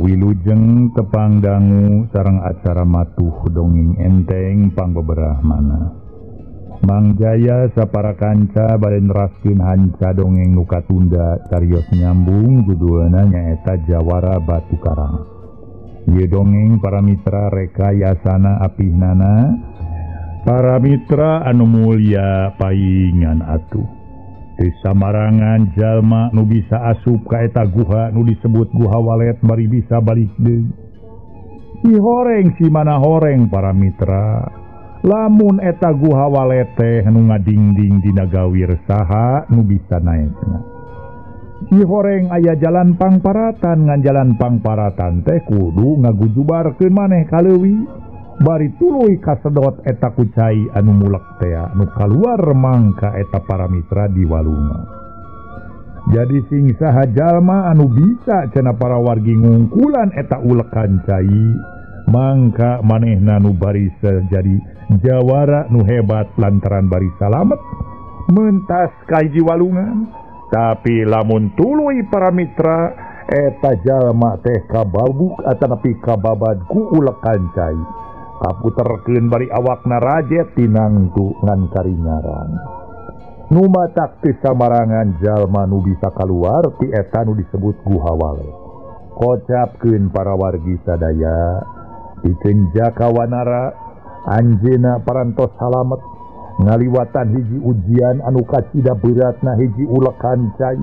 Wilujeng tepang dangu sareng acara matuh dongeng enteng pangbeberah mana. Mang Jaya sapara kanca bade neraskeun hanca dongeng nu katunda carios nyambung judulna nyaeta Jawara Batu Karang. Ieu dongeng para mitra rekayasana apihnana para mitra anu mulia paingan atuh. Samarangan jalma nu bisa asup ka eta guha nu disebut guha walet bari bisa balik deui. Si horeng si mana horeng para mitra. Lamun eta guha walet teh nu ngadingding dina gawir saha nu bisa naekna. Si horeng aya jalan pangparatan ngan jalan pangparatan teh kudu ngagujubarkeun maneh ka leuwi. Bari tuluy kasedot eta ku cai anu mulek tea nu kaluar mangka eta para mitra di walungan. Jadi sing saha jalma anu bisa cenah para wargi ngungkulan eta ulekan cai mangka manehna nu bari jadi jawara nu hebat lantaran bari salamet mentas ka hiji walungan. Tapi lamun tuluy para mitra eta jalma teh kababuk atanapi kababad ku ulekan cai. Kaputerkeun bari awakna rajet tinangtu ngan karingaran. Nu matak teu samarangan jalma nu bisa kaluar ti eta nu disebut guha walet. Kocapkeun para wargi sadaya pikeun Jaka Wanara anjeunna parantos salamet ngaliwatan hiji ujian anu kacida beratna hiji ulekan cai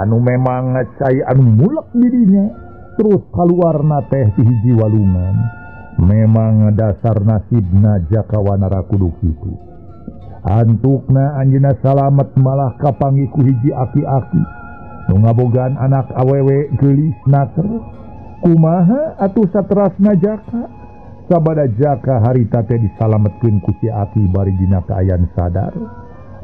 anu memang cai anu mulek dirinya terus kaluarna teh ti hiji walungan. Memang dasar nasibna Jaka Wanara kudu kitu. Antukna anjeunna salamet malah kapanggih ku hiji aki-aki nu ngabogaan anak awewe geulis naker. Kumaha atuh saterasna Jaka? Sabada Jaka harita teh disalametkeun ku si aki bari dina kaayaan sadar.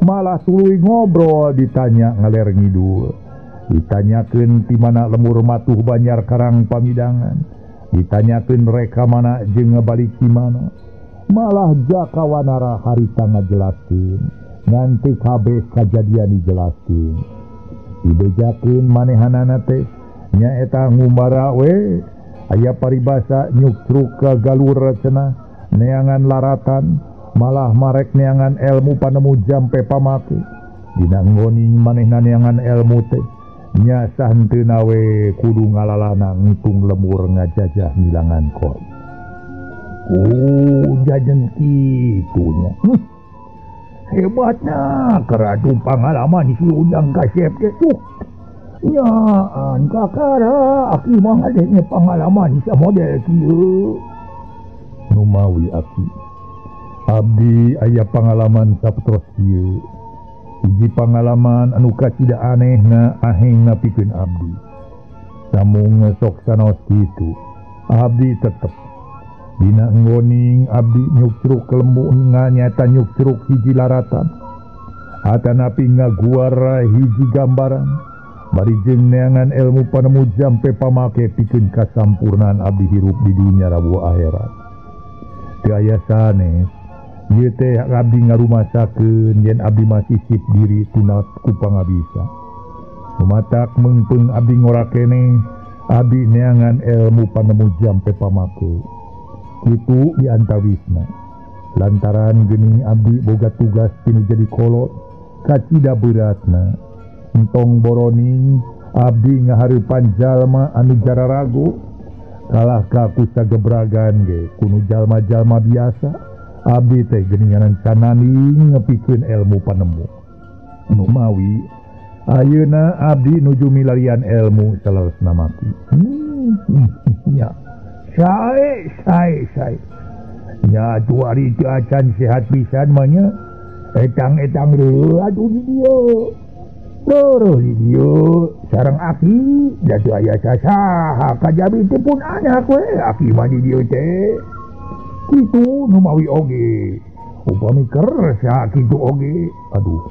Malah tuluy ngobrol ditanya ngaler ngidul. Ditanyakeun ti mana lemur matuh Banjar Karang Pamidangan. Ditanyakeun reka mana jeung ngabalik di mana. Malah Jaka Wanara harita ngajelaskeun nganti kabeh kajadian dijelaskeun. Dibejakeun manehanana teh nyaeta ngumbara we aya paribasa nyuktruk ka galur cenah neangan laratan malah marek neangan ilmu panemu jampe pamake. Dina nggoning manehna neangan ilmu teh nya sahenteuna we kudu ngalalana ngitung lemur ngajajah ngilangan koi. Oh, jajan kitu nya. Hebatna keradu pangalaman si Ujang Kasep teh tuh. Nyaan kakara aki mah ngadenge pangalaman samodel kieu. Numawi aki. Abdi aya pangalaman sapertos kieu. Hiji pangalaman anu kacida anehna ahengna pikeun abdi. Samung sok sanaos kitu, abdi tetep dina nggoning abdi nyukcruk lembu nganyata nyukcruk hiji laratan. Atanapi ngaguar hiji gambaran bari jeung neangan ilmu panemu jampe pamake pikeun kasampurnaan abdi hirup di dunya rabu akhirat. Teu aya sanes ieu teh abdi ngarumasakeun yen abdi masih sip diri tunat ku pangabisa. Lumatak meungpeung abdi ngora keneh, abdi neangan ilmu panemu jampe pamake. Kitu di antawisna. Lantaran geuning abdi boga tugas tinu jadi kolot, kacida beratna. Entong boroning abdi ngahareupan jalma anu jararago, kalah ka ku sagebragan ge kunu jalma-jalma biasa. Abdi teh geuninganan cananing ngepikeun ilmu panemu. Numawi ayeuna abdi nuju milarian ilmu saleresna mati. Nya. Sae sae sae. Nya atuh ari teu acan sehat pisan mah nya. Etang-etang reuh atuh di dieu. Leureun di dieu sareng aki da teu aya sasaha kajabi teh pun anak we aki mah di dieu teh. Kitu numawi oge upami kersa kitu oge. Aduh,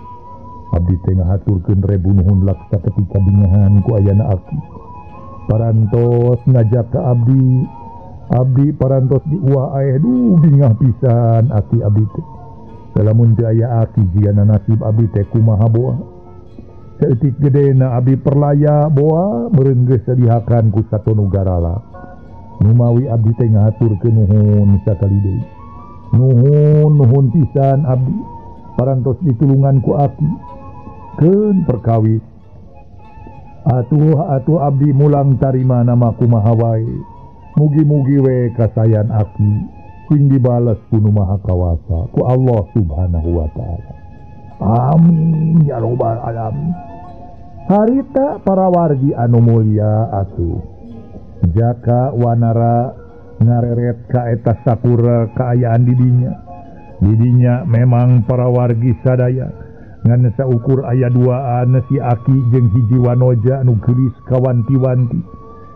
abdi teh ngahaturkeun rebu nuhun laksa ketika bingahan ku ayana aki. Parantos ngajak ka abdi, abdi parantos diuah aeh duh bingah pisan aki abdi teh. Lamun teu aya aki jigana nasib abdi teh kumaha boa. Saeutik gedena abdi perlaya boa meureun geus dihakan ku satonu garala. Numawi abdi teh ngahaturkeun nuhun sakali deui. Nuhun nuhun pisan abdi parantos ditulungan ku aki. Keun perkawis. Atuh atuh abdi mulang tarima nama kumaha wae. Mugi-mugi we kasayan aki sing dibales ku Nu Maha Kawasa ku Allah Subhanahu wa taala. Amin ya robbal alamin. Harita para wargi anu mulia atuh. Jaka Wanara ngareret ka eta sakura kaayaan didinya. Didinya memang para wargi sadaya ngan saukur aya duaan si aki jeung hiji wanoja nu geulis kawanti-wanti.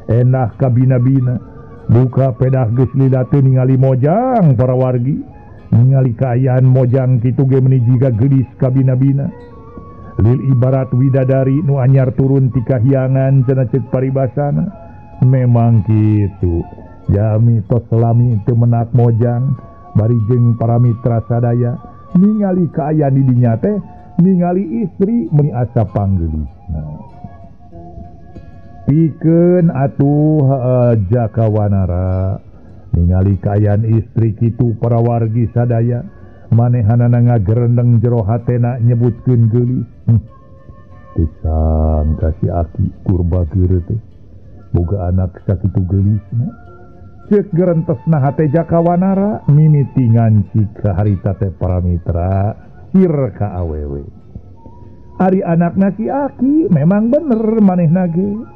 Enah kabina-bina. Buka pedah geus lila teu ningali mojang para wargi. Ningali kaayaan mojang kitu ge meuni jiga geulis kabina-bina. Lil ibarat widadari nu anyar turun ti kahyangan cenah ceuk paribasana. Memang kitu. Jami tos lami teu menak mojang bari jeung para mitra sadaya ningali kaayaan di dinya teh ningali istri meuni asa panggeulisna. Pikeun atuh Jaka Wanara ningali kaayaan istri kitu para wargi sadaya manehanana ngagerendeng jero hatena nyebutkeun geulis. Disangka si aki kurba geureuh teh boga anak sakitu geulisna. Ceuk gerentesna hate Jaka Wanara mimiti nganci ka harita teh para mitra sir ka awewe. Ari anakna si aki memang bener manehna ge.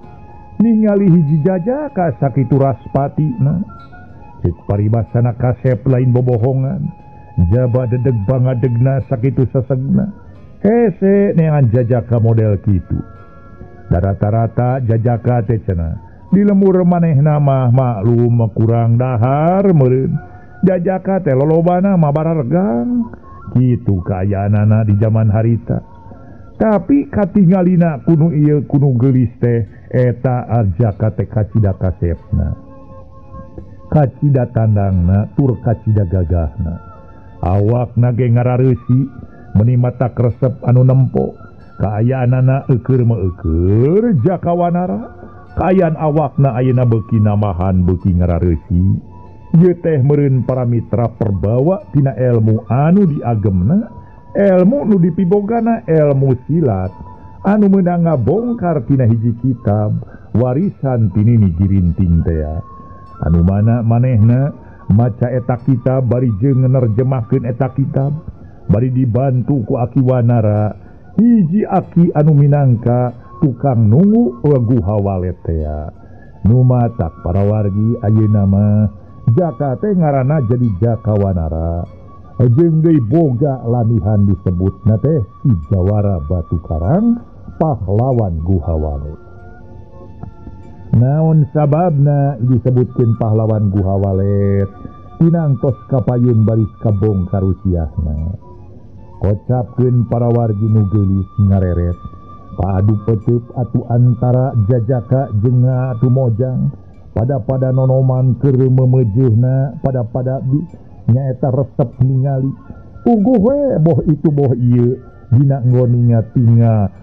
Ningali hiji jajaka sakitu raspatina. Ceuk paribasana kasep lain bobohongan. Jaba dedeg bangadegna sakitu sesegna. Hese neangan jajaka model kitu. Da rata-rata jajaka teh cenah di lemur manehna mah maklum kurang dahar meureun. Jajaka teh lolobana mah bararegang. Kitu kaayaanana di zaman harita. Tapi katingalina kunu ieu kunu geulis teh eta arjaka teh kacida kasepna. Kacida tandangna tur kacida gagahna. Awakna ge ngarareusi meuni mata kresep anu nempo. Kaayaanana eueur mah eueur Jaka Wanara. Kaayaan awakna ayeuna beuki namahan beuki ngarareusi. Ieu teh meureun para mitra perbawa tina ilmu anu diagemna, ilmu nu dipibogana ilmu silat anu meunang ngabongkar tina hiji kitab warisan tinini Girinting tea. Anu mana manehna maca eta kitab bari jeung nerjemahkeun eta kitab bari dibantu ku Aki Wanara, hiji aki anu minangka tukang nunggu Guha Walet tea. Nu matak para wargi ayeuna mah Jaka teh ngaranna jadi Jaka Wanara. Jeung deui boga lamihan disebutna teh si Jawara Batu Karang pahlawan Guha Walet. Naon sababna disebutkeun pahlawan Guha Walet? Tinangtos kapayun baris kabongkar usiahna. Kocapkeun para wargi nu geulis ngareret. Padu peuceup atuh antara jajaka jeung atuh mojang. Pada-pada nonoman keur memeujeuhna, pada-pada nyaeta resep ningali. Puguh we boh itu boh ieu dina nggoninga tinga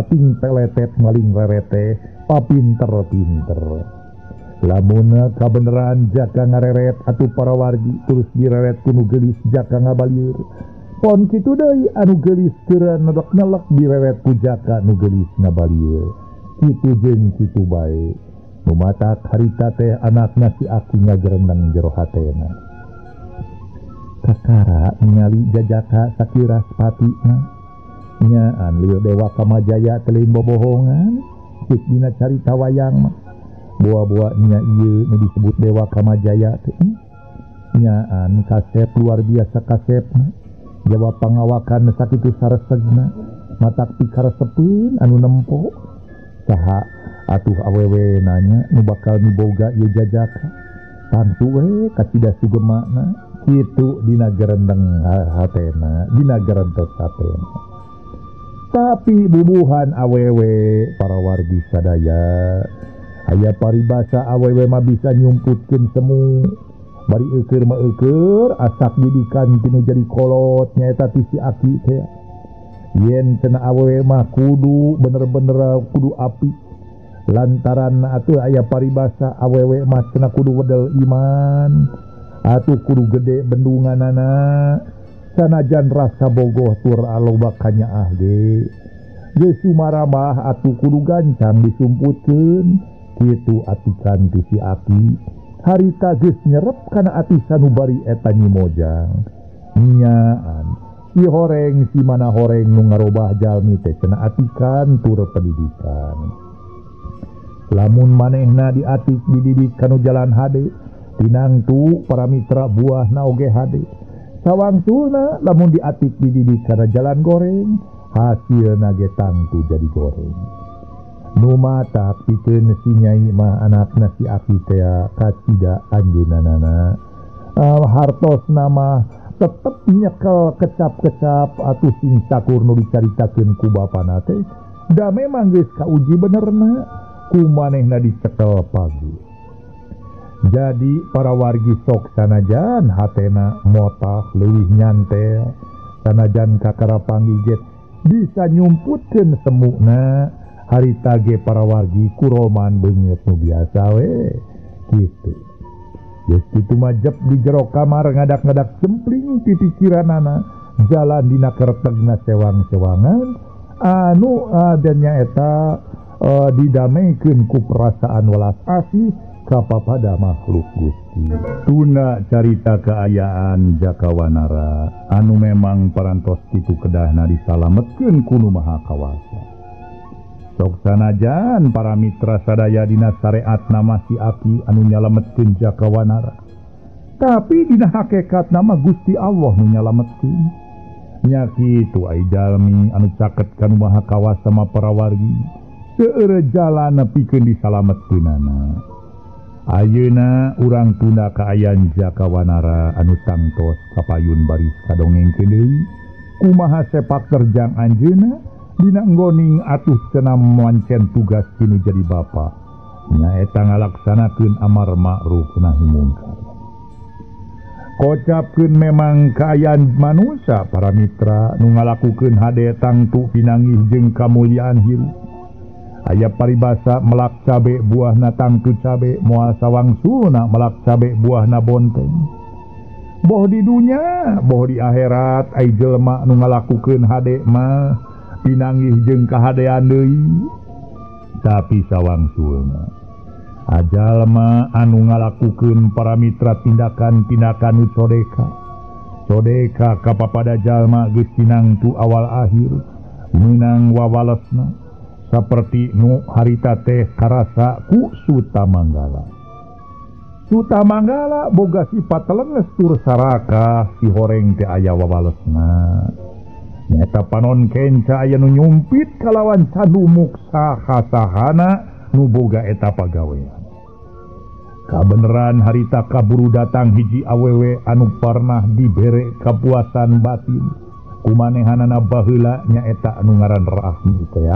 ting peletet ngaling rerete papinter-pinter. Lamun kabeneran Jaka ngareret atuh para wargi terus direret ku nu geulis Jaka ngabalieur. Pon kitu deui anu geulis keur nelek-nelek direret ku Jaka nu geulis ngabalieur. Kitu jeung kitu bae. Nu matak harita teh anakna si aki ngagerendeng jero hatena. Kakara ningali jajaka sakiras patina. Nyaan lieu Dewa Kamajaya teh lain bobohongan. Cik dina carita wayang mah. Boa-boa nya ieu nu disebut Dewa Kamajaya teh. Nyaan kasep luar biasa kasepna. Jawab pangawakan sakitu saresegna. Matak pikaresepeun anu nempo. Saha atuh awewe nanya nu bakal miboga ieu jajaka. Tantu we kacida sugemana kitu dina gerendeng hatena, dina gerentos hatena. Tapi bubuhan awewe para wargi sadaya aya paribasa awewe mah bisa nyumputkeun semu. Bari eueur mah eueur asak didikan tinu jadi kolot nyaeta ti si aki teh. Yen cenah awewe mah kudu bener-bener kudu api. Lantaran atuh aya paribasa awewe mah cenah kudu wedel iman, atuh kudu gede bendunganana. Sanajan rasa bogoh tur aloba kanyaah ge. Geus sumaramah atuh kudu gancang disumputkeun. Kitu atikan ti si aki. Harita geus nyerep kana ati sanubari eta Nyi Mojang. Nyaan si horeng si mana horeng nu ngarobah jalmi teh cenah atikan tur pendidikan. Lamun manehna diatik dididik kanu jalan hade, tinangtu para mitra buahna oge hade. Sawangsulna lamun diatik dididik kana jalan goreng, hasilna ge tangtu jadi goreng. Nu matak pikeun si Nyai mah anakna si aki teh kacida anjeunna. Hartosna mah tetep nyekel kecap-kecap atuh sing sakur nu dicaritakeun ku bapana teh. Da memang geus kauji benerna ku manehna dicekel pagi. Jadi para wargi sok sanajan hatena motah leuwih nyantel, sanajan kakara panggih bisa nyumputkeun semukna. Harita ge para wargi kuroman beungeut nu biasa we kitu. Geus kitu majep di jero kamar ngadak-ngadak jempling pipikiranana jalan dina kertegna sewang-sewangan anu adanya eta didamekeun ku perasaan welas asih kapapada makhluk Gusti. Tuna carita kaayaan Jakawanara anu memang parantos kitu kedahna disalametkeun ku Nu Maha Kawasa. Sok sanajan para mitra sadaya dina syariat nama si aki anu nyalametkeun Jakawanara. Tapi dina hakikat nama Gusti Allah nu nyalametkeun. Nya kitu ai jalmi anu caket ka Nu Maha Kawasa mah para wargi. Seueur jalan pikeun disalametkeunana. Ayeuna urang tunda kaayaan Jakawanara anu tangtos kapayun baris kadongengkeun deui. Kumaha sepak terjang anjeunna dina nggoning atuh cenah mancen tugas kinu jadi bapa. Nyaeta ngalaksanakeun amar ma'ruf nahi mungkar. Kocapkeun memang kaayaan manusia para mitra nu ngalakukeun hade tangtu pinanggih jeung kamuliaan hirup. Aya paribasa melak cabe buahna tangtu cabe, moal sawangsulna melak cabe buahna bonteng. Boh di dunya, boh di akhirat ai jelema nu ngalakukeun hade mah pinanggih jeung kahadean deui. Tapi sawangsulna ajalma anu ngalakukeun para mitra tindakan-tindakan nu codeka. Codeka kapapada jalma geus tinangtu awal akhir meunang wawalesna saperti nu harita teh karasa ku Sutamanggala. Sutamanggala boga sifat lenges tur sarakah si horeng teh aya wawalesna. Nyata panon kenca aya nu nyumpit kalawan cadumuk saha-sahana nu boga eta pagawean. Kabeneran harita kaburu datang hiji awewe anu parnah dibere kapuasan batin. Kumanehanana baheula nyaeta anu ngaran Rahmi teh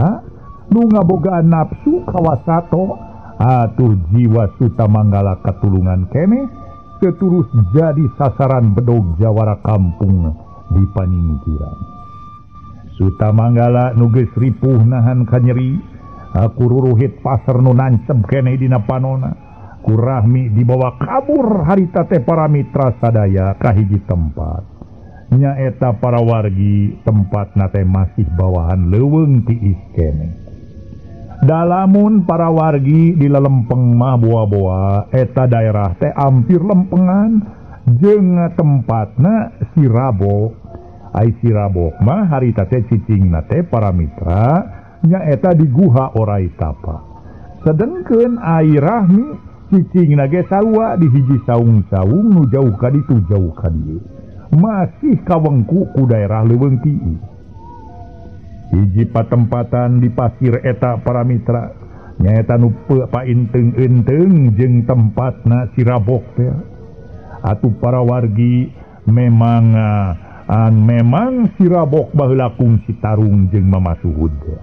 nu ngabogaan nafsu kawasato atuh jiwa Sutamanggala katulungan keneh keturus jadi sasaran bedog jawara kampung di panyingkiran. Sutamanggala nu geus ripuh nahan kanyeri, aku ruruhit pasar nu nancep keneh dina panona. Ku Rahmi dibawa kabur harita teh para mitra sadaya ka hiji tempat. Nyaeta para wargi tempatna teh masih bawahan leuweung tiis keneh. Dalamun para wargi di lelempeng mah boa-boa eta daerah teh ampir lempengan jeung tempatna si Rabok. Ai si Rabok mah harita teh cicingna teh para mitra nyaeta di guha Orai Tapa. Sedengkeun ai Rahmi cicingna ge sarua di hiji saung-saung nu jauh ka ditu jauh ka dieu. Masih kawengku ku daerah leuweung tiis. Hiji patempatan di pasir eta para mitra nyaeta nu painteung-eunteung jeung tempatna si Rabok teh. Atuh para wargi memang memang si Rabok baheula kungsi tarung jeung Mamasuhud teh.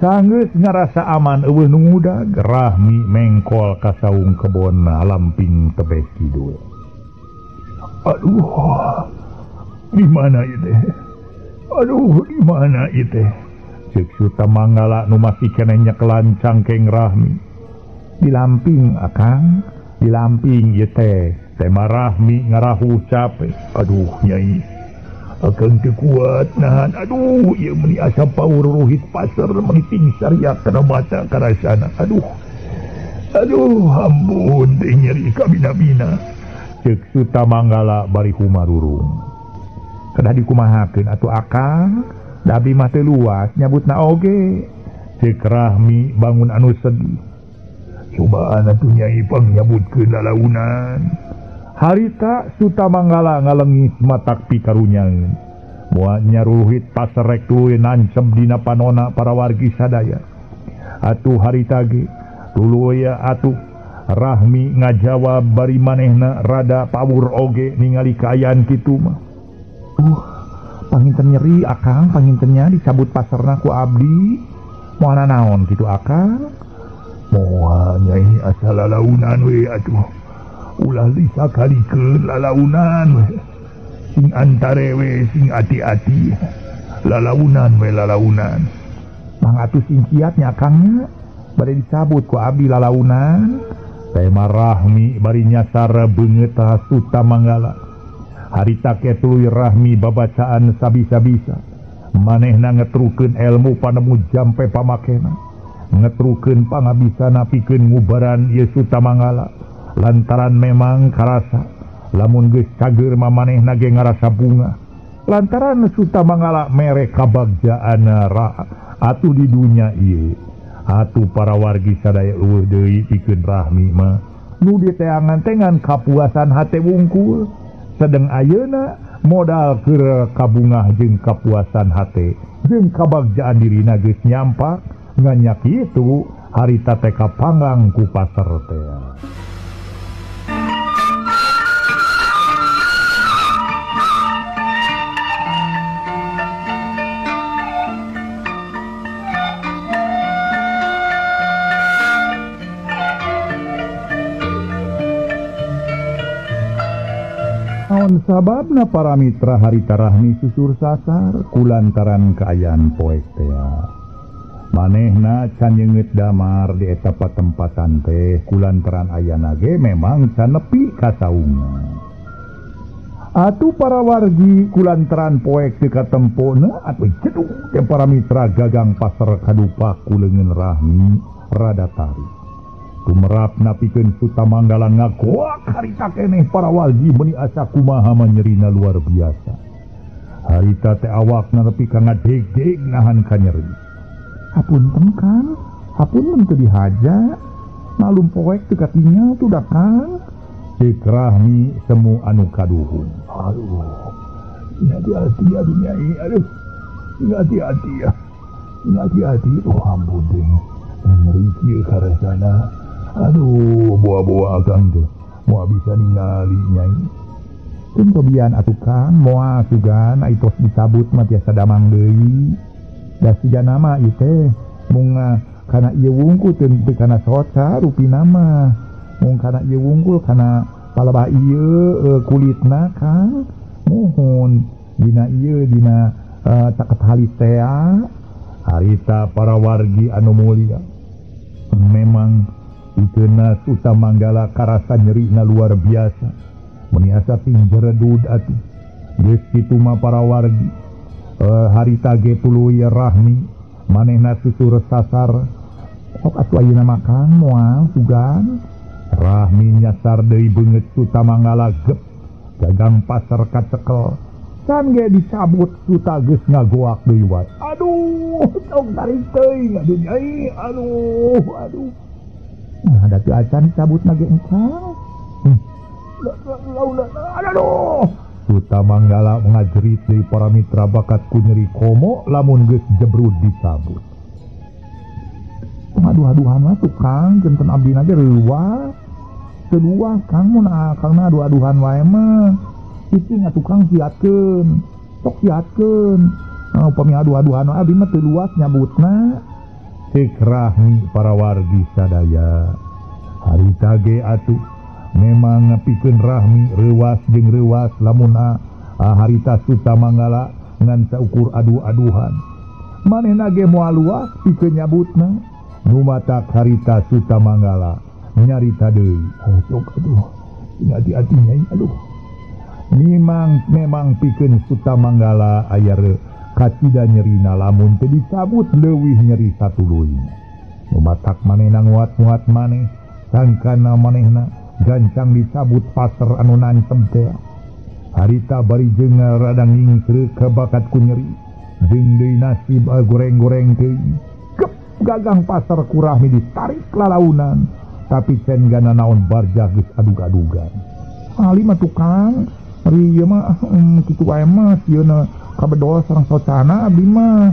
Sanggeus ngarasa aman eueuh nu ngudag, Rahmi mengkol ka saung kebon lamping tebeh kidul. Aduh, di mana ieu teh? Aduh di mana ieu teh? Ceuk Suta Manggala nu masih keneh nyekelan cangkeng Rahmi. Dilamping akang, dilamping ieu teh. Tema Rahmi ngarahu capek. Aduh nyai, akang teu kuat nahan. Aduh ieu meuni asa paur ruhit pasar meuni tingsariak kana mata karasana. Aduh. Aduh ampun teh nyeri kabina-bina. Ceuk Suta Manggala bari humarurung. Kedah dikumahakeun atuh akang, da abdi mah teu luas nyabutna oge. Ceuk Rahmi bangun anu sedih. Cobaan atuh nyai pang nyabutkeun lalaunan. Harita Suta Manggala ngalengis matak pikarunyaeun. Moal nyaruhit paserek tuluy nancep dina panona para wargi sadaya. Atuh harita ge tuluy atuh Rahmi ngajawab bari manehna rada pawur oge ningali kaayaan kitu mah. Panginten nyeri akang, pangintennya dicabut pasarna ku abdi. Moal naon kitu akang? Moal nyai asal lalaunan we atuh. Ulah disakalikeun lalaunan we. Sing antare we sing ati-ati. Lalaunan we lalaunan. Mang atuh sing kiat nya akangnya bade dicabut ku abdi lalaunan. Tema Rahmi bari nyasar beungeut Suta Manggala. Harita ke tuluy Rahmi babacaan sabisa-bisa. Manehna ngetrukeun ilmu panemu jampe pamakena. Ngetrukeun pangabisana pikeun ngubaran ieu Suta Manggala. Lantaran memang karasa lamun geus cager mah manehna ge ngarasa bunga. Lantaran Suta Manggala mere kabagjaan atuh di dunya ieu. Atuh para wargi sadaya eueuh deui pikeun Rahmi mah. Nu diteangan tengan kapuasan hate wungkul. Sedeng ayeuna modal keur kabungah jeung kapuasan hate jeung kabagjaan dirina geus nyampak nganyak kitu harita teh kapanggang ku pasar teh. Sababna para mitra harita Rahmi susur sasar kulantaran kaayaan poek tea. Manehna can nyeungeut damar di eta patempatan teh kulantaran ayana ge memang can nepi ka saungan. Atuh para wargi kulantaran poek teu katempona atuh jedug teh para mitra gagang pasar kadupa ku leungeun Rahmi rada tarik. Tumerap napikeun Suta Manggala ngagoak harita keneh para wargi meuni asa kumaha manyerina luar biasa. Harita teh awakna nepi ka ngadeg-deg nahan ka nyeri. Hapunten Kang, hapunten teu dihaja. Malum poek teu katingal tuh da Kang. Ceuk Rahmi semu anu kaduhung. Aduh, hati-hati aduh nyai, aduh. Hati-hati ya. Hati-hati, oh ampun teh. Nyeri kieu karasana. Aduh, boa-boa akang teh moal bisa ningali nyai. Teu cobian atuh Kang, moal sugan ai tos dicabut mah tiasa damang deui. Da sigana mah ieu teh mung kana ieu wungkul teu kana soca rupina mah. Mung kana ieu wungkul kana palebah ieu kulitna Kang. Muhun dina ieu dina caket halis tea. Harita para wargi anu mulia. Memang ikeuna Suta Manggala karasa nyerina luar biasa. Meuni asa tingjeredud atuh. Geus kitu mah para wargi. Harita ge tuluy Rahmi manehna susur sasar. Sok atuh ayeuna mah Kang moal sugan. Rahmi nyasar deui beungeut Suta Manggala gep. Gagang pasar kacekel. Can ge dicabut Suta geus ngagoak deui wae. Aduh, tong tarik teuing aduh nyai, aduh, aduh. Nah, da teu acan dicabut na ge engkau. Aduh. Suta Manggala ngajerit deui para mitra bakat ku nyeri komo lamun geus jebrud dicabut. Aduh-aduhan mah tukang janten abdi na ge reuwas. Teu luas Kang mun akangna adu-aduhan wae mah. Cicing atuh Kang siatkeun. Sok siatkeun. Nah, upami adu-aduhan abdi mah teu luas nyabutna. Ceuk Rahmi para wargi sadaya. Harita ge atuh memang pikeun Rahmi reuwas jeung reuwas lamun harita Suta Manggala Ngan saukur adu-aduhan. Manehna ge moal luas pikeun nyabutna. Nu matak harita Sutamanggala nyarita deui. Aduh, hati-hati nyai, aduh. Memang pikeun Sutamanggala aya kacida nyerina lamun teu dicabut leuwih nyeri satuluyna. Nu matak manehna nguat-nguat maneh, sangkana manehna gancang dicabut pasar anu nancem teh. Harita bari jeung rada ngingkreuk kabakat ku nyeri, jeung deui nasib goreng-goreng teuing. Gep gagang pasar ku Rahmi ditarik lalaunan, tapi can gana naon barjah geus adug-adugan. Ali mah tukang, ari ieu mah kitu wae mah sieuna kabedol sareng socana abdi mah.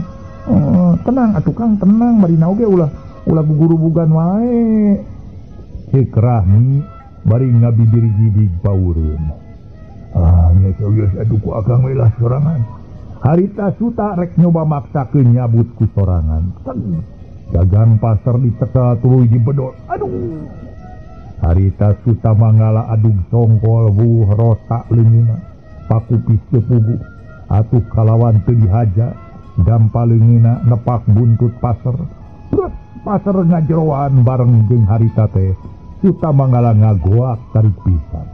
Tenang atuh Kang, tenang bari naoge ulah gugurubugan wae. Ceuk Rahmi bari ngabibir gidig paureun. Ah, nya geus atuh ku akang we lah sorangan. Harita Suta rek nyoba maksakeun nyabut ku sorangan. Gagang pasar ditekel tuluy dibedol. Aduh. Harita Sutamanggala adug songkol wuh rotak leungeunna. Pakupis teu puguh. Atuh kalawan teu dihaja. Dampa leungeunna nepak buntut pasar. Terus pasar ngajeroan bareng jeung harita teh. Sutamanggala ngagoak tarik pisan.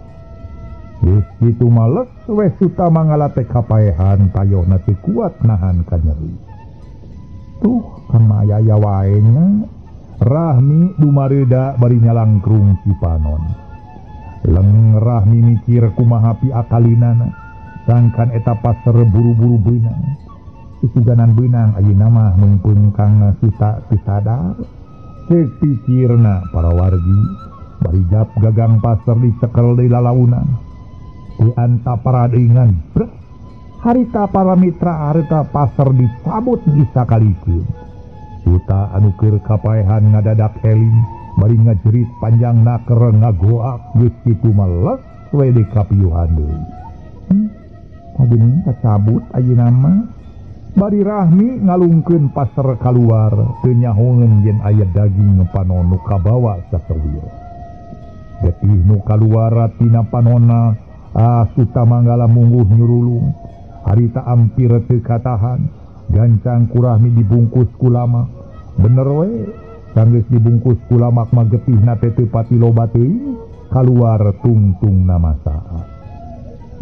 Geus kitu males we Sutamanggala teh kapaehan tayohna teu kuat nahan kanyeri. Tuh kamaya wae nya. Rahmi dumareuda bari nyalangkrung cipanon. Leng Rahmi mikir kumaha piakalinana, sangkan eta pasar buru-buru beunang. Isuganan beunang ayeuna mah meungpeung Kang Suta teu sadar. Ceuk pikirna para wargi, bari jap gagang pasar dicekel deui lalaunan. Teu anta paradeungan, brek. Harita para mitra harita pasar dicabut disakalikeun. Suta anu keur kapaehan ngadadak eling bari ngajerit panjang naker ngagoak geus kitu males we dikapiuhan deui. Tadi kacabut ayeuna mah. Bari Rahmi ngalungkeun pasar kaluar teu nyahoeun yen aya daging panon nu kabawa sasawir. Getih nu kaluar tina panonna Sutamanggala mungguh nyurulung. Harita ampir teu katahan, gancang ku Rahmi dibungkus ku lamak. Bener we, sanggeus dibungkus ku lamak mah getihna teh teu pati loba teuing, kaluar tungtungna masaa.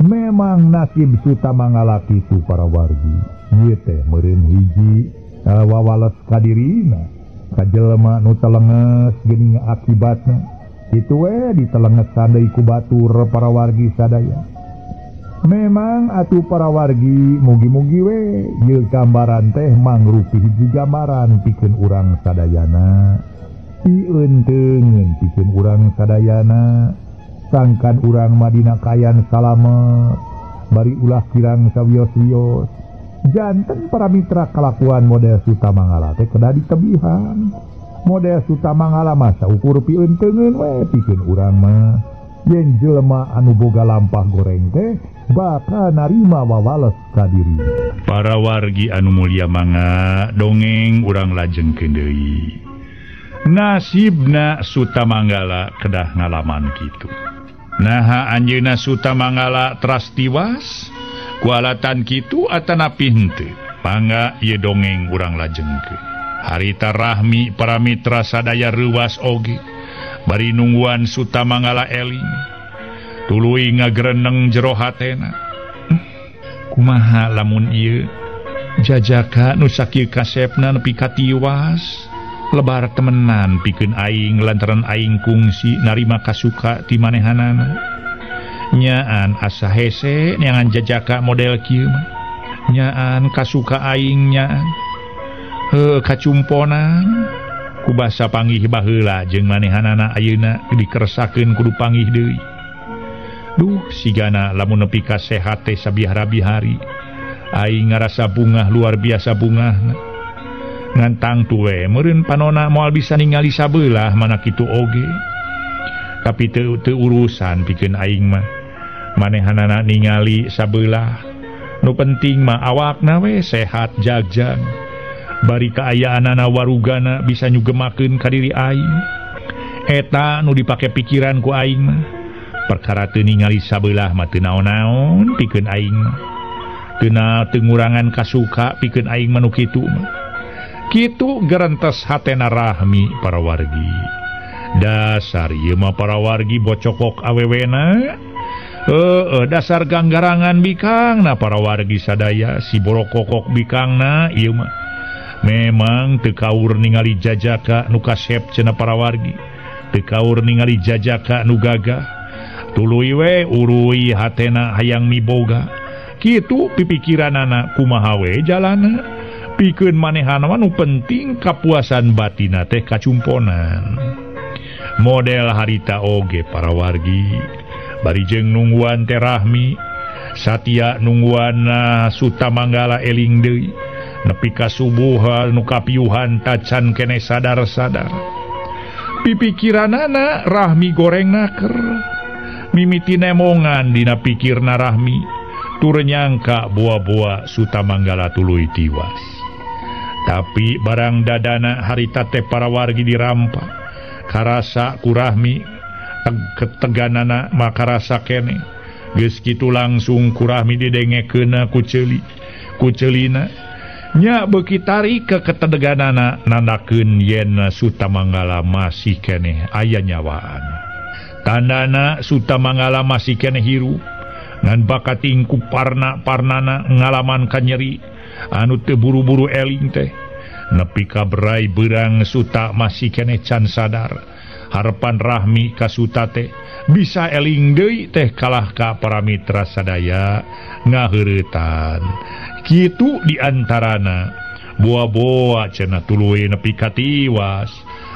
Memang nasib Sutamanggala kitu para wargi. Ieu teh meureun hiji wawales ka dirina, ka jelema nu telenges geuning akibatna. Kitu we ditelengesan deui ku batur para wargi sadaya. Memang atuh para wargi mugi-mugi we ieu gambaran teh mangrupi hiji gambaran pikeun urang sadayana. Pieunteuneun pikeun urang sadayana, sangkan urang madina kayan salamet, bari ulah kirang sawios-wios. Janten para mitra kalakuan model Sutamanggala teh kedah ditebihan. Model Sutamanggala mah saukur pieunteuneun we pikeun urang mah. Yen jelema anu boga lampah goreng teh bakal narima wawales ka diri. Para wargi anu mulia mangga dongeng urang lajengkeun deui. Nasibna Sutamanggala kedah ngalaman kitu. Naha anjeunna Sutamanggala teras tiwas kualatan kitu atanapi henteu. Mangga ieu dongeng urang lajengkeun. Harita Rahmi para mitra sadaya reuwas oge bari nungguan Sutamanggala eling. Tuluy ngagreneng jero hatena. Kumaha lamun ieu jajaka nu sakieu kasepna nepi ka tiwas lebar temenan pikeun aing lantaran aing kungsi narima kasuka ti manehanana. Nyaan asa hese neangan jajaka model kieu mah. Nyaan kasuka aing nyaan. Heuh kacumponan kubasa panggih baheula jeung manehanana ayeuna dikersakeun kudu panggih deui. Duh sigana lamun nepi ka sehat teh sabiara-bihari aing ngarasa bungah luar biasa bungahna. Ngan tangtu we meureun panona moal bisa ningali sabelah mana kitu oge. Tapi teu urusan pikeun aing mah. Manehanana ningali sabelah. Nu penting mah awakna we sehat jagjag. Bari kaayaanana warugana bisa nyugemakeun ka diri aing. Eta nu dipake pikiran ku aing mah. Perkara teu ningali sabelah mah teu naon-naon pikeun aing mah. Teu teu ngurangan kasuka pikeun aing mah nu kitu mah. Kitu gerentes hatena Rahmi para wargi. Dasar ieu mah para wargi bocokok awewena. Dasar ganggarangan bikangna para wargi sadaya si borokokok bikangna ieu mah. Memang teu kaur ningali jajaka nu kasep cenah para wargi. Teu kaur ningali jajaka nu gagah. Tuluy we uruy hatena hayang miboga. Kitu pipikiranana kumaha we jalana. Pikeun manehana mah nu penting kapuasan batina teh kacumponan. Model harita oge para wargi. Bari jeung nungguan teh Rahmi, satia nungguan Sutamanggala eling deui. Nepi ka subuh nu kapiuhan tacan keneh sadar-sadar. Pipikiranana Rahmi goreng naker. Mimiti nemongan dina pikirna Rahmi, tur nyangka boa-boa Sutamanggala tuluy tiwas. Tapi barang dadana harita teh para wargi dirampa. Karasa ku Rahmi keteganana maka rasa kene. Geus kitu langsung ku Rahmi didengekeunna ku ceuli. Ku ceulina nya beuki tarik ke keteganana nandakeun yen Sutamanggala masih keneh aya nyawaan. Tandana Sutamanggala masih keneh hirup ngan bakating ku parna-parnana ngalaman kanyeri anu teu buru-buru eling teh. Nepi ka berai beurang Suta masih keneh can sadar. Harepan Rahmi ka Suta teh bisa eling deui teh kalah ka para mitra sadaya ngaheuretan. Kitu diantarana boa-boa cenah tuluy nepi ka tiwas.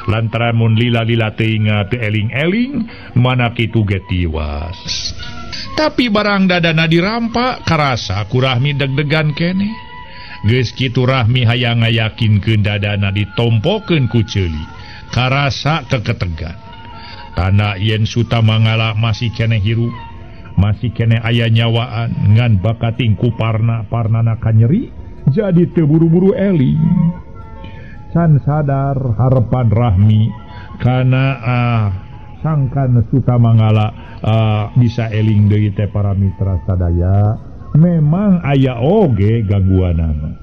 Lantaran mun lila-lila teuing teu eling-eling mana kitu ge tiwas. Tapi barang dadana dirampa karasa ku Rahmi deg-degan keneh. Geus kitu Rahmi hayang ngayakinkeun dadana ditompokeun ku ceuli. Karasa keketegan. Tanda yen Sutamanggala masih keneh hirup, masih keneh aya nyawaan ngan bakating ku parna-parnana kanyeri jadi teu buru-buru eling. Can sadar harepan Rahmi kana sangkan Sutamanggala bisa eling deui teh para mitra sadaya memang aya oge gangguanana.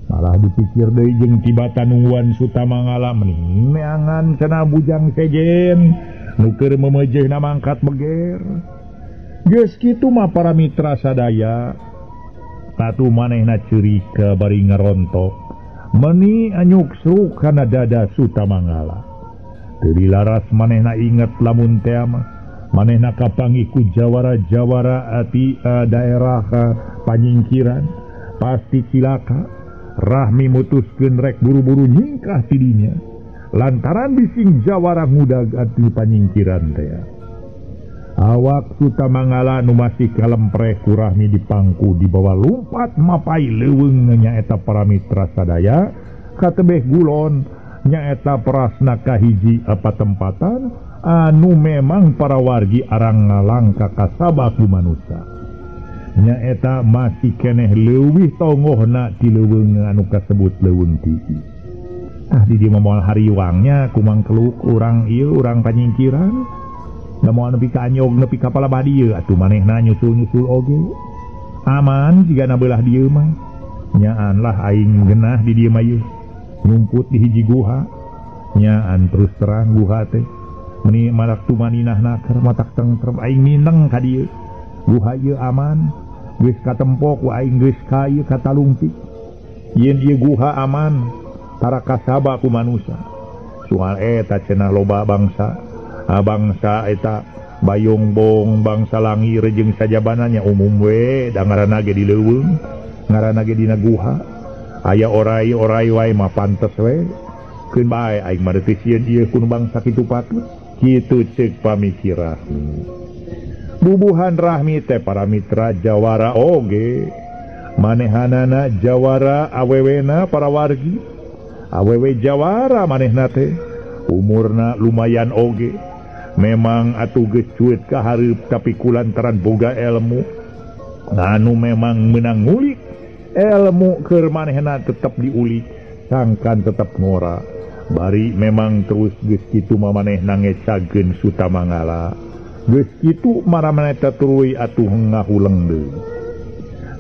Malah dipikir deui jeung tibatan nungguan Sutamanggala mending neangan cenah bujang sejen nu keur memejeuna mangkat beger. Geus kitu mah para mitra sadaya tatu manehna ceurik bari ngarontok meni anyuksruk kana dada Sutamanggala. Teu dilaras manehna inget lamun teh mah manehna kapanggih ku jawara-jawara ti daerah panyingkiran pasti cilaka. Rahmi mutuskeun rek buru-buru nyingkah ti dinya lantaran bising jawara ngudag ati panyingkiran teh. Awak Sutamanggala nu masih kalempreh ku Rahmi dipangku dibawa lumpat mapai leuweung nyaeta para mitra sadaya katebeh gulon nyaeta prasna kahiji apa tempatan anu memang para wargi arang ngalangka kasaba ku manusa. Nyaeta masih keneh leuwih tongohna ti leuweung anu kasebut leuweung tiki. Ah di dieu mah moal hariwangnya kumangkeluk urang ieu urang panyingkiran. Da moal nepi ka anyog nepi ka palabah dieu atuh manehna nyusul-nyusul oge. Aman jigana beulah dieu mah. Nyaan lah aing genah di dieu mah ieu. Nyumput di hiji guha. Nyaan terus terang guha teh. Meni malak tumaninah naker matak tengtrem aing mineng ka dieu. Guha ieu aman. Geus katempo ku aing geus ka ieu katalungtik. Yen ieu guha aman tara kasaba ku manusa. Soal eta cenah loba bangsa. Bangsa eta bayongbong bangsa langir jeung sajabananya umum we da ngaranna ge di leuweung, ngaranna ge dina guha. Aya orai-orai wae mah pantes we. Keun bae aing mah teu sieun ieu ku bangsa kitu patut. Kitu ceuk pamikir Rahmi. Bubuhan Rahmi teh para mitra jawara oge. Manehanana jawara awewena para wargi. Awewe jawara manehna teh umurna lumayan oge. Memang atuh geus cuet ka hareup tapi kulantaran boga ilmu anu memang meunang ngulik ilmu keur manehna tetep diulik sangkan tetep ngora. Bari memang terus geus kitu mah manehna ngecageun Sutamanggala. Geus kitu maramaneta tuluy atuh ngahuleng deui.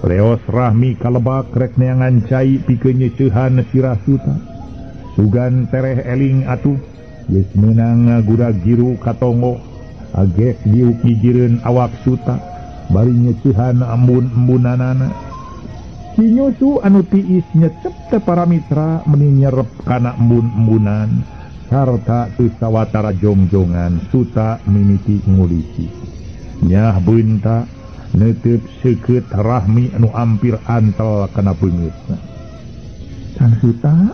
Leos Rahmi kalebak rek neangan cai pikeun nyeuceuhan sirah Suta. Sugan tereh eling atuh geus meunang ngagura-giru ka tonggo agek diuk gigireun awak Suta bari nyeuceuhan embun-embunanana. Si nyusu anu tiis nyecep teh para mitra meni nyerep kana embun-embunan sarta teu sawatara jongjongan Suta mimiti ngulisi. Nyah beunta neuteub seukeut Rahmi anu ampir antel kana beungeutna. Kang Suta,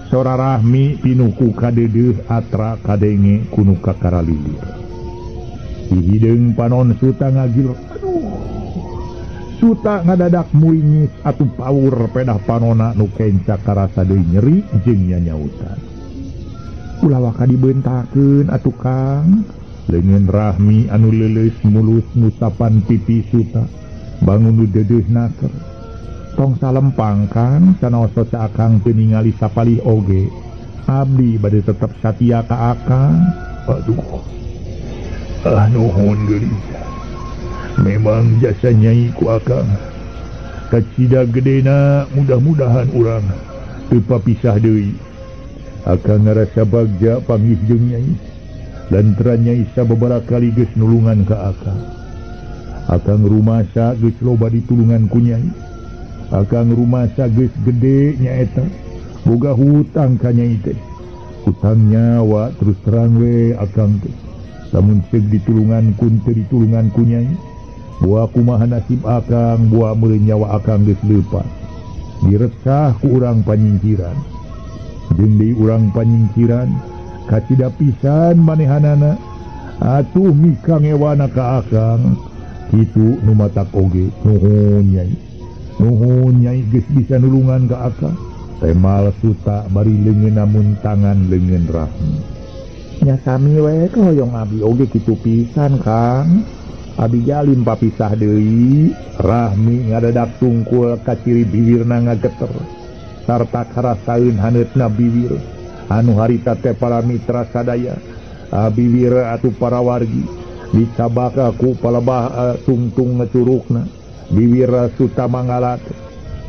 sora Rahmi pinuku kadeudeuh atra kadenge kunu kakaralilir. Di hideung panon Suta ngagil, aduh. Suta ngadadak muingis atuh paur pedah panona nu kenca karasa deui nyeri jeung nyanyautan. Ulah waka dibeuntakeun atuh Kang. Leungeun Rahmi anu leuleus mulus ngusapan pipi Suta bangun nu deudeuh naker. Tong salempang Kang, sanaos ca Akang teu ningali sapalih oge. Abdi bade tetep satia ka Akang. Aduh. Ah nuhun geulis. Memang jasa nyai ku Akang. Kacida gedena mudah-mudahan urang teu papisah deui. Akang ngarasa bagja panggih jeung nyai. Lantaran nyai sababaraha kali geus nulungan ka Akang. Akang rumasa geus loba ditulungan ku nyai. Akang rumasa geus gede nyaeta. Boga hutang ka nyai teh. Hutang nyawa terus terang we Akang teh. Lamun ceuk ditulungan ku teu ditulungan ku nyai. Buah kumaha nasib Akang, buah meureun nyawa Akang geus leupas. Diresah ku urang panyingkiran. Jeung deui urang panyingkiran kacida pisan manehanana atuh mika ngewana ka Akang. Kitu nu matak oge nuhun nyai. Nuhun nyai geus bisa nulungan ka Akang. Temal Suta bari leungeun namun tangan leungeun Rahmi. Nya sami we hoyong abdi oge kitu pisan Kang. Abi jalim papisah deui. Rahmi ngadadak tungkul ka ciri bibirna ngageter sarta karasaeun haneutna bibir anu harita teh para mitra sadaya. Bibir atuh para wargi dicabak ku palebah tungtung ngecurukna bibir Suta Manggala.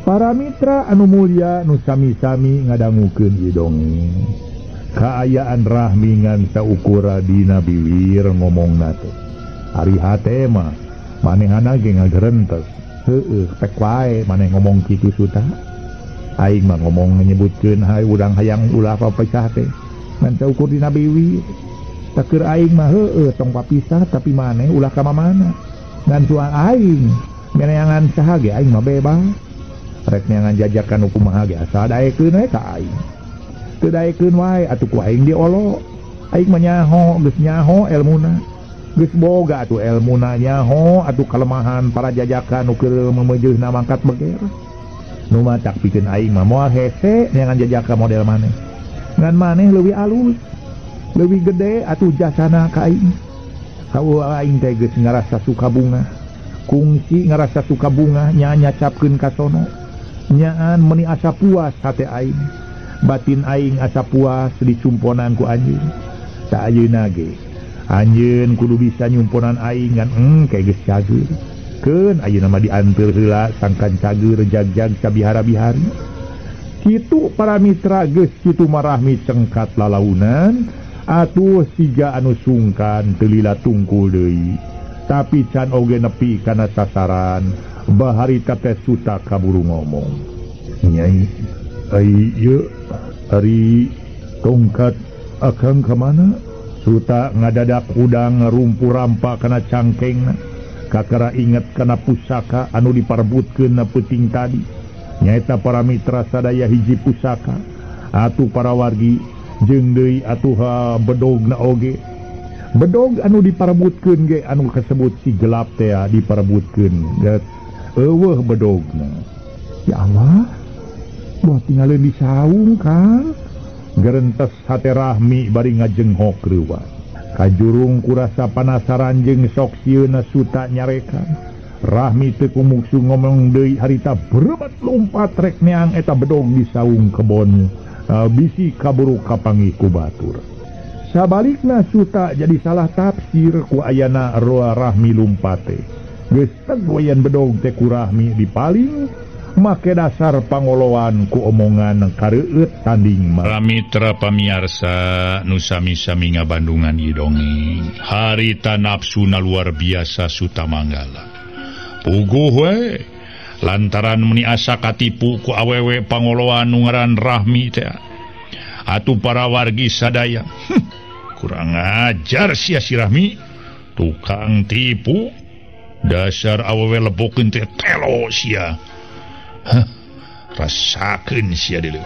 Para mitra anu mulia nu sami-sami ngadangukeun ieu dongeng. Kaayaan Rahmi ngan saukura dina bibir ngomongna teh. Ari hate mah manehana ge ngagerentes. Heueuh pek wae maneh ngomong kitu Suta. Aing mah ngomong nyebutkeun hae urang hayang ulah papisah teh. Ngan saukur dina biwir. Takeur aing mah heueuh tong papisah tapi maneh ulah ka mamana. Ngan soal aing meneangan saha ge aing mah bebas. Rek neangan jajakan nu kumaha ge asal daekeun we ka aing. Teu daekeun wae atuh ku aing diolo. Aing mah nyaho geus nyaho elmuna. Geus boga atuh elmuna nyaho atuh kalemahan para jajakan nu keur memeujeuhna mangkat beger. Nu matak pikeun aing mah moal hese neangan jajaka model maneh. Ngan maneh leuwih alus, leuwih gede atuh jasana ka aing. Kaula aing teh geus ngarasa suka bunga. Kungsi ngarasa suka bunga nya nyacapkeun ka sono. Nyaan meuni asa puas hate aing. Batin aing asa puas dicumponan ku anjeun. Sa ayeuna ge anjeun kudu bisa nyumponan aing ngan engke geus cager. Keun ayeuna mah dianteur heula sangkan cager jag-jag sabihara-bihari. Kitu para mitra geus kitu marahmi cengkat lalaunan atuh siga anu sungkan teu lila tungkul deui. Tapi can oge nepi kana sasaran baharita teh Suta kaburu ngomong. Nyai, ai ieu ari tongkat Akang ka mana? Suta ngadadak udang rumpu rampa kana cangkengna. Kakara inget kana pusaka anu diparbutkeun peuting tadi. Nyaeta para mitra sadaya hiji pusaka atuh para wargi jeung deui atuh bedogna oge. Bedog anu diparbutkeun ge anu kasebut si gelap teh diparbutkeun. Eueuh bedogna. Ya Allah, buah tinggalin di saung Kang. Gerentes hate Rahmi bari ngajenghok reuwas. Kajurung kurasa panasaran jeung sok sieuna Suta nyarekan. Rahmi teu kumuksu ngomong deui harita berebat lompat rek neang eta bedog di saung kebon. Bisi kaburu kapanggih ku batur. Sabalikna Suta jadi salah tafsir ku ayana roa Rahmi lumpate. Geus tegoyen bedog teh ku Rahmi dipaling make dasar pangoloan ku omongan kareueut tanding mah. Mitra pamiarsa nu sami-sami ngabandungan ieu dongeng. Harita nafsuna luar biasa Sutamanggala. Puguh we lantaran meni asa katipu ku awewe pangoloan nu ngaran Rahmi teh. Atuh para wargi sadaya, kurang ajar sia si Rahmi, tukang tipu. Dasar awewe lebokeun teh telo sia. Hah, rasakeun sia deuleu.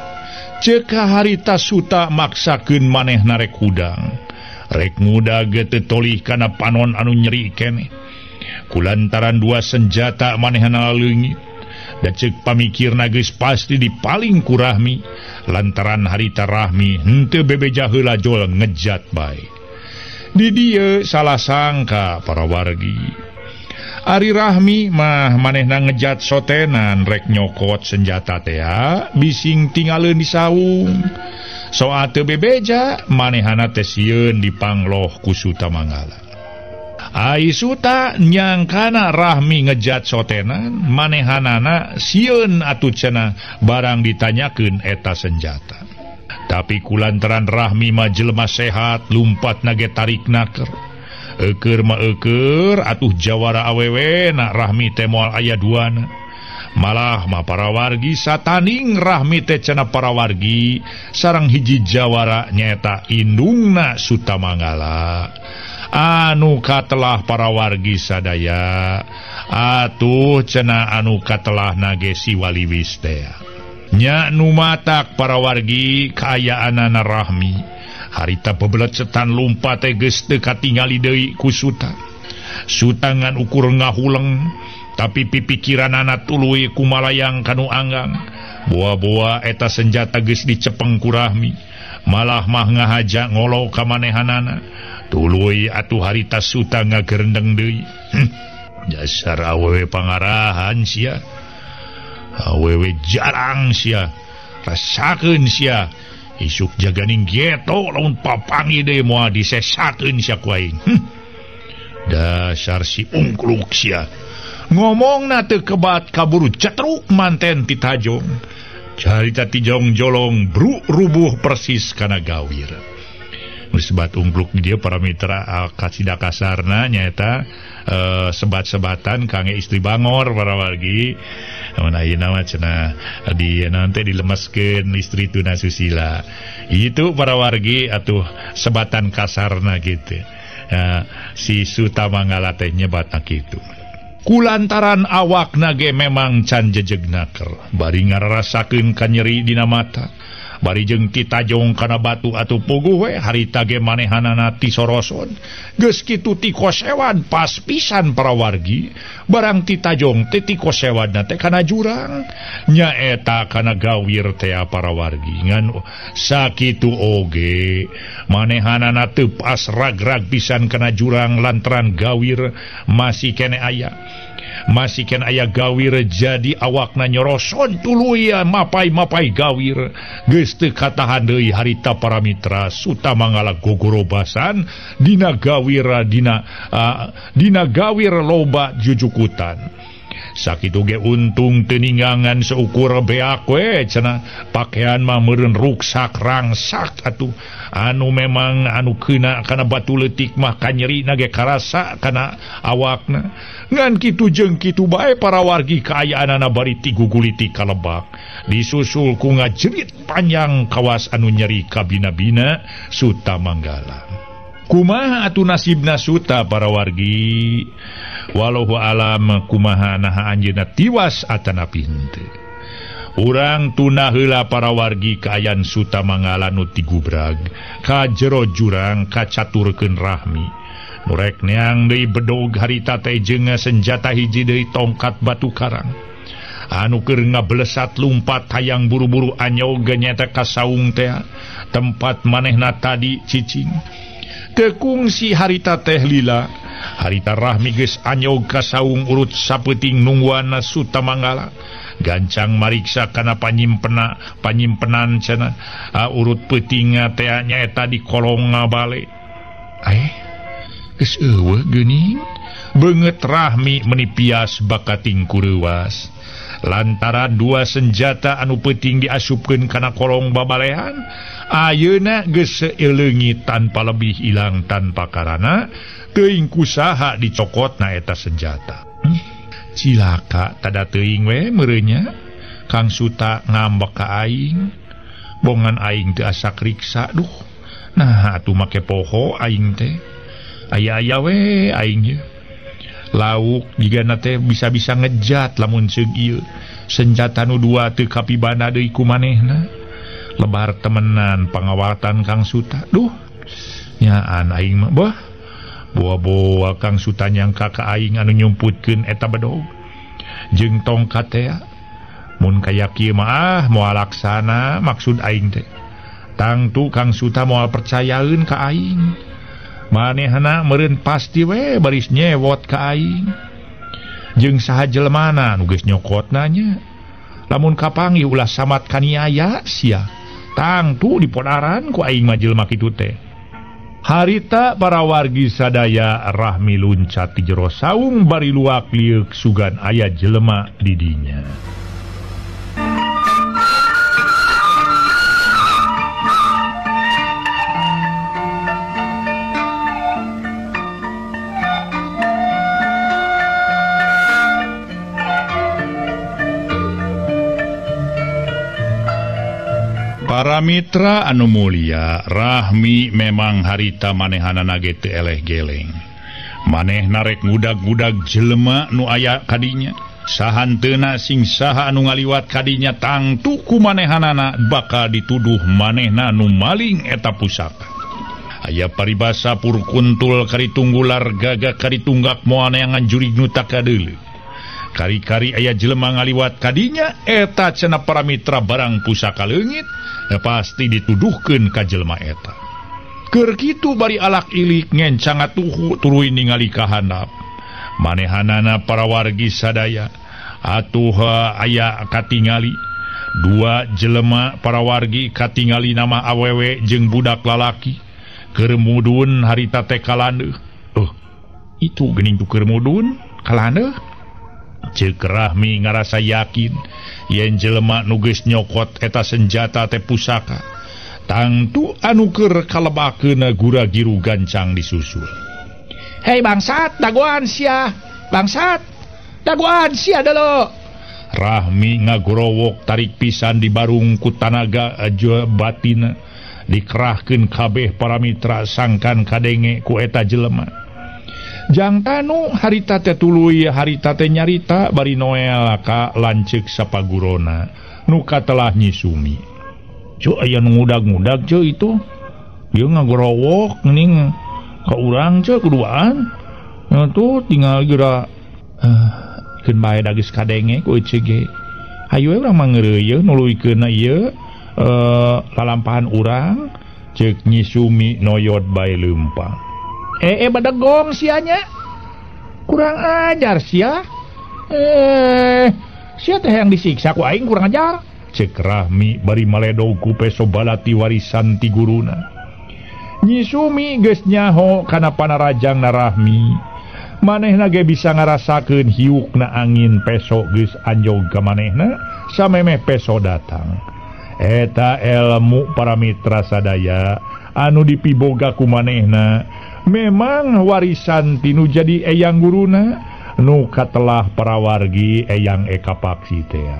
Ceuk harita Suta maksakeun manehna rek hudang. Rek ngudag teu tolih kana panon anu nyeri keneh. Kulantaran dua senjata manehna leungit. Da ceuk pamikirna geus pasti dipaling ku Rahmi. Lantaran harita Rahmi henteu bebeja heula jol ngejat bae. Di dieu salah sangka para wargi. Ari Rahmi mah manehna ngejat sotenan rek nyokot senjata tea bising tingaleun di saung. Soal teu bebeja manehana teh sieun dipangloh ku Sutamanggala. Ai Suta nyangkana Rahmi ngejat sotenan manehanana sieun atuh cenah barang ditanyakeun eta senjata. Tapi kulantaran Rahmi mah jelema sehat lumpat nage tarik naker. Eukeur mah eukeur atuh jawara awewe na Rahmi teh moal aya duana. Malah mah para wargi sataning Rahmi teh cenah para wargi sareng hiji jawara nyaeta indungna Sutamanggala. Anu katelah para wargi sadaya atuh cenah anu katelah nage si waliwis teh. Nya nu matak para wargi kaayaanana Rahmi. Harita bebelet-cetan lumpat teh geus teu katingali deui ku Suta. Suta ngan ukur ngahuleng, tapi pipikiranana tuluy kumalayang kanu anggang. Boa-boa eta senjata geus dicepeng ku Rahmi. Malah mah ngahaja ngolo ka manehanana. Tuluy atuh harita Suta ngagerendeng deui. Dasar awewe pangarahan sia. Awewe jarang sia. Rasakeun sia. Isuk jaganing geto lamun papangi deui moal disesakeun sia ku aing. Dasar si ungkluk sia. Ngomongna teu kebat kaburu cetruk manten ti tajong. Carita ti jong jolong bru rubuh persis kana gawir. Sebat ungkluk di dia para mitra kasida kasarna nyaeta sebat-sebatan kangge istri bangor para wargi. Mun ayeuna mah cenah di nanti dilemeskeun istri tuna susila. Itu para wargi atuh sebatan kasarna gitu. Si Sutamanggala teh nyebatna kitu. Kulantaran awakna ge memang can jejeg naker, bari ngararasakeun kanyeri dina mata. Bari jeung titajong kana batu atuh puguh we harita ge manehanana ti soroson. Geus kitu ti kosewan pas pisan para wargi, barang titajong teh ti kosewanna teh kana jurang. Nyaeta kana gawir teh para wargi. Ngan sakitu oge manehanana teu pas rag-rag pisan kana jurang lantaran gawir masih kene aya. Masih ken aya gawir jadi awakna nyoroson tuluy mapai-mapai gawir. Geus teu katahan deui harita para mitra Sutamanggala gogorobasan dina gawir dina gawir loba jujukutan. Sakitu ge untung teu ninggangan seukur beak we cenah pakaian mah meureun ruksak rangsak atuh anu memang anu keuna kana batu leutik mah kanyerina ge karasa kana awakna. Ngan kitu jeung kitu bae para wargi kaayaanana bari tiguguliti kalebak disusul ku ngajerit panjang kawas anu nyeri kabina-bina Sutamanggala. Kumaha atuh nasibna Suta para wargi? Walau alam kumaha naha anjeunna tiwas atanapi henteu. Urang tuna heula para wargi kaayaan Sutamanggala nu tigubrag ka jero jurang kacaturkeun Rahmi. Nu rek neang deui bedog harita teh jeung senjata hiji deui tongkat batu karang. Anu keur ngablesat lumpat hayang buru-buru anyog nyaeta ka saung teh tempat manehna tadi cicing. Tekungsi harita teh lila. Harita Rahmi geus anyog ka saung urut sapeuting nungguanna Sutamanggala. Gancang mariksa kana panyimpenan cenah urut peutingna teh nyaeta di kolong ngabale. Geus eueuh geuning. Beungeut Rahmi menipias bakating kureuwas. Lantaran dua senjata anu peuting diasupkeun kana kolong babalehan, ayeuna geus seuleungit tanpa lebih ilang tanpa karana, teuing kusaha dicokotna eta senjata. Cilaka tada teuing we meureunnya. Kang Suta ngambek ka aing, bongan aing teu asa kriksa duh. Nah atuh make poho aing teh. Aya-aya we aing ye. Lauk jigana teh bisa-bisa ngejat lamun ceuk ieu. Senjata nu dua teu kapibana deui ku manehna. Lebar temenan pangawatan Kang Suta. Duh, nyaan aing mah bah. Boa-boa Kang Suta nyangka ka aing anu nyumputkeun eta bedog. Jeung tongkat teh mun kaya kieu mah ah moal laksana maksud aing teh. Tangtu Kang Suta moal percayaeun ka aing. Manehna meureun pasti we baris nyewot ka aing. Jeung saha jelemana nu geus nyokotna nya. Lamun kapanggih ulah samat kaniaya sia. Tangtu dipodaran ku aing mah jelema kitu teh. Harita para wargi sadaya Rahmi luncat ti jero saung bari luak lieuk sugan aya jelema di dinya. Para mitra anu mulia, Rahmi memang harita manehanana ge teu eleh geleng. Manehna rek ngudag-ngudag jelema nu aya kadinya. Sahanteuna sing saha anu ngaliwat kadinya tangtu ku manehanana bakal dituduh manehna nu maling eta pusaka. Aya paribasa purkuntul karitunggular gagak karitunggak moal neangan jurig nu takadeuleu. Kari-kari aya jelema ngaliwat kadinya eta cenah para mitra barang pusaka leungit pasti dituduhkeun ka jelema eta. Keur kitu bari alak ilik ngencang atuhu tuluy ningali ka handap. Manehanana para wargi sadaya atuh aya katingali dua jelema para wargi katingali nama awewe jeung budak lalaki keur mudun harita teh kalandeuh. Itu geuning tu keur mudun kalandeuh. Ceuk Rahmi ngarasa yakin yen jelema nu geus nyokot eta senjata teh pusaka. Tangtu anu keur kalebakeun gura-giru gancang disusul. Hei bangsat, dagoan sia. Bangsat, dagoan sia delo. Rahmi ngagorowok tarik pisan di barung ku tanaga batina. Dikerahkeun kabeh para mitra sangkan kadenge ku eta jelema. Jang tanu harita teh tuluy harita teh nyarita bari Noel ka lanceuk sapagurona nu katelah Nyi Sumi. Ceu aya nu ngudag-ngudag ceu itu. Ieu ngagorowok geuning ka urang ceu kuduaan. Nah tuh tinggal geura keun bae da geus kadenge ku eceu ge. Hayu we urang mah ngeureuyeuh nuluykeunna ieu lalampahan urang ceuk Nyi Sumi noyot bae leumpang. Badegong sianya. Kurang ajar sia. Sia teh yang disiksa ku aing kurang ajar. Cek Rahmi bari maledog ku peso balati warisan ti guruna. Nyi Sumi geus nyaho kana panarajang na Rahmi. Manehna ge bisa ngarasakeun hiukna angin peso geus anjog ka manehna samemeh peso datang. Eta elmu para mitra sadaya anu dipiboga ku manehna memang warisan tinu jadi eyang guruna nu katelah parawargi eyang Eka Paksi tea.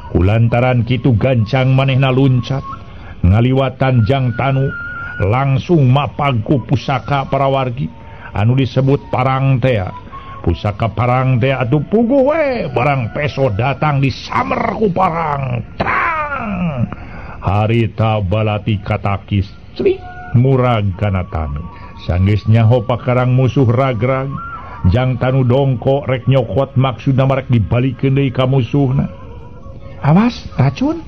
Kulantaran kitu gancang manehna luncat ngaliwatan jang tanu langsung mapagku pusaka parawargi anu disebut parang tea. Pusaka parang tea atuh puguh we barang peso datang disamer ku parang. Trang! Harita balati katakis clik murag kana tanu. Sanggeus nyaho pakarang musuh ragrag, jang tanu dongko rek nyokot maksudna marek dibalikeun deui ka musuhna. Awas racun.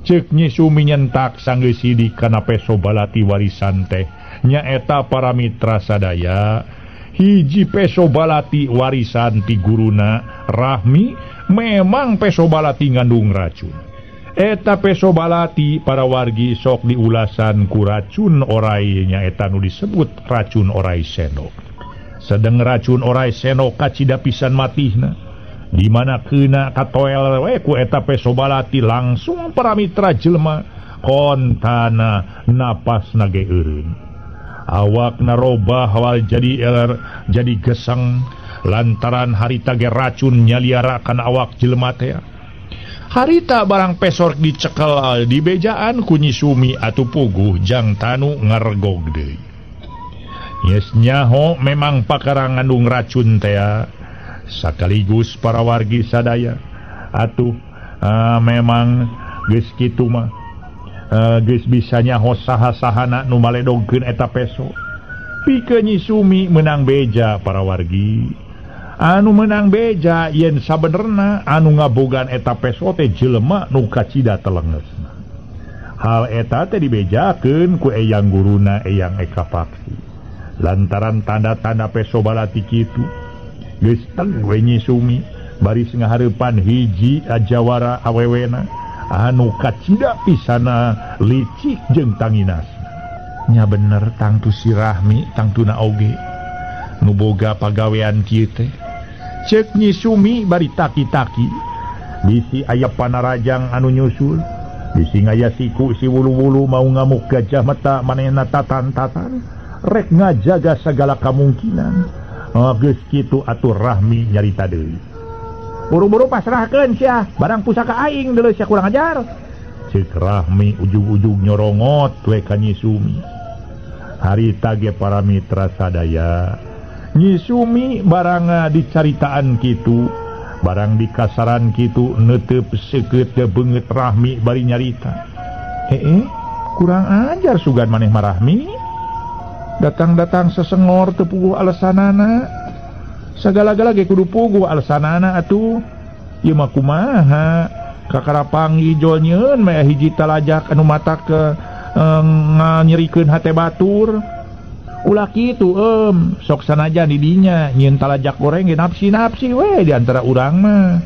Ceuk Nyi Sumi nyentak sanggeus sidik kana peso balati warisan teh. Nyaeta para mitra sadaya, hiji peso balati warisan ti guruna Rahmi memang peso balati ngandung racun. Eta peso balati para wargi sok diulasan ku racun orai nyaeta nu disebut racun orai sendok. Sedeng racun orai seno kacida pisan matihna. Di mana keuna katoel we ku eta peso balati langsung para mitra jelema kontana napasna ge eureun. Awakna robah awal jadi eler jadi gesang lantaran harita ge racun nyaliara kana awak jelema teh. Harita barang pesor dicekel di bejaan ku Nyi Sumi atuh puguh jang tanu ngargog deui. Yes nyaho memang pakarang ngandung racun teh sakaligus para wargi sadaya atuh memang geus kitu mah geus bisa nyaho saha-sahana nu maledogkeun eta peso. Pikeun Nyi Sumi menang beja para wargi. Anu menang beja yen sabenerna anu ngabogan eta peso teh jelema nu kacida telengesna. Hal eta teh dibejakeun ku eyang guruna Eyang Eka Paksi. Lantaran tanda-tanda peso balati kitu geus teng we Nyi Sumi baris ngahareupan hiji jawara awewena anu kacida pisana licik jeung tanginasna. Nya bener tangtu si Rahmi tangtuna oge nu boga pagawean kieu teh. Cek Nyi Sumi bari taki-taki bisi aya panarajang anu nyusul, bisi ngaya siku si wulu-wulu mau ngamuk gajah mata manehna tatan-tatan rek ngajaga segala kamungkinan. Oh, geus kitu atuh Rahmi nyarita deui. Buru-buru pasrahkeun sia barang pusaka aing deuleu sia kurang ajar. Cek Rahmi ujug-ujug nyorongot we ka Nyi Sumi. Harita ge para mitra sadaya Nyi Sumi barang dicaritaan kitu, barang dikasaran kitu neuteup seukeut teu beungeut Rahmi bari nyarita. Heeh, kurang ajar sugan maneh mah Rahmi. Datang-datang sesengor teu puguh alesanana. Sagala-gala ge kudu puguh alesanana atuh. Ieu mah kumaha? Kakara panggih jol nyieun meh hiji talajak anu matak nganyerikeun hate batur. Ulah kitu sok sanajan di dinya nyieun talajak goreng ge nafsi-nafsi we di antara urang mah.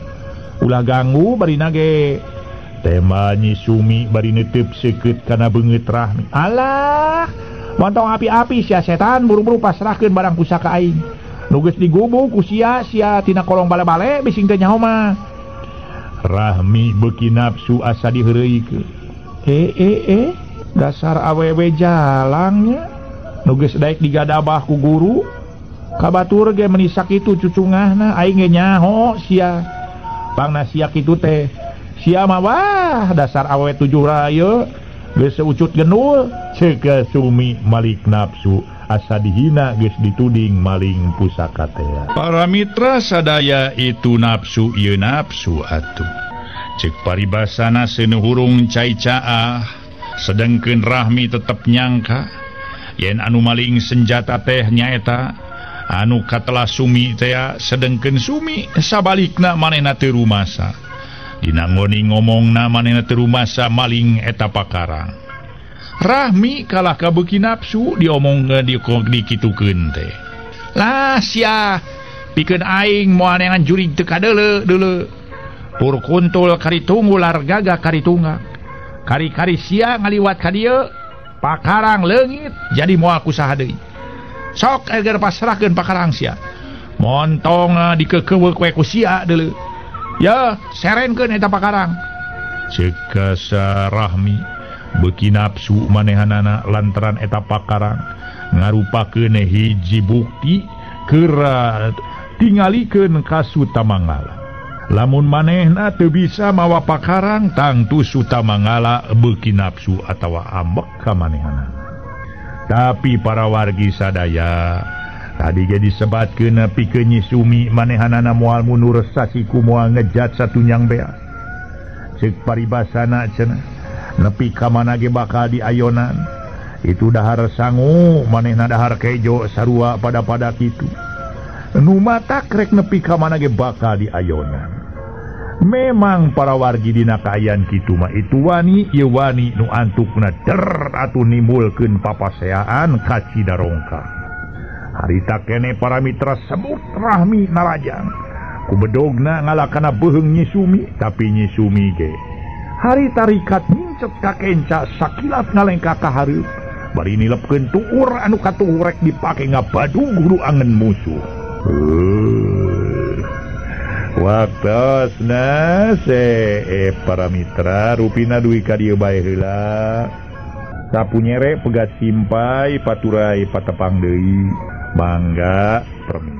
Ulah ganggu barina ge. Tema Nyi Sumi bari neuteup seukeut kana beungeut Rahmi. Alah, montong api-api sia setan buru-buru pasrahkeun barang pusaka aing. Nu geus digubuk ku sia sia tina kolong bale-bale bising teu nyaho mah. Rahmi beuki nafsu asa diheureuykeun. Dasar awewe jalangnya. Nu geus daek digadabah ku guru kabatur ge meuni sakitu cucungahna aing ge nyaho sia. Pangna sia kitu teh sia mah wah dasar awewe tujuh raye geus seucut genul. Ceuk Sumi malik nafsu asa dihina geus dituding maling pusaka teh. Para mitra sadaya itu nafsu ieu nafsu atuh. Ceuk paribasana seuneu hurung cai caah sedengkeun Rahmi tetep nyangka yen anu maling senjata teh nyaeta anu katelah Sumi teh, sedengkeun Sumi sabalikna manehna teu rumasa. Dina ngoni ngomongna manehna teu rumasa maling eta pakarang. Rahmi kalah kabeuki nafsu diomongkeun dikitukeun teh. Lah sia pikeun aing moal neangan jurig teu kadeuleu deuleu. Pur kuntul karitunggul largaga karitunga. Kari-kari sia ngaliwat ka dieu pakarang leungit jadi moal kusaha deui. Sok agar pasrahkeun pakarang sia. Montong dikekeuweuk we ku sia deuleu. Ya, serenkeun eta pakarang. Ceuk Rahmi beuki nafsu manehanana lantaran eta pakarang ngarupakeun hiji bukti keur tingalikeun ka Sutamangala. Lamun manehna teu bisa mawa pakarang tangtu Sutamangala beuki nafsu atawa ambek ka manehna. Tapi para wargi sadaya tadi ge disebatkeun pikeun Nyi Sumi manehanana moal mundur sasiku moal ngejat satunyang beas. Ceuk paribasana cenah nepi ka mana ge bakal diayonan. Itu dahar sangu manehna dahar kejo sarua pada-pada kitu. Nu matak rek nepi ka mana ge bakal diayonan. Memang para wargi dina kaayaan kitu mah itu wani ieu wani nu antukna der atuh nimbulkeun papaseaan ka Cidarongka. Harita kene para mitra sebut Rahmi narajang. Ku bedogna ngalakana beuheung Nyi Sumi, tapi Nyi Sumi ge harita rikat mincet ka kenca sakilat ngalengka ka hareup. Bari nilepkeun tuur anu katuhurek dipake ngabadug guru angen musuh. Waktosna para mitra rupina duwi ka dieu bae heula. Sapu nyere pegat simpai paturai patepang deui. Mangga permi.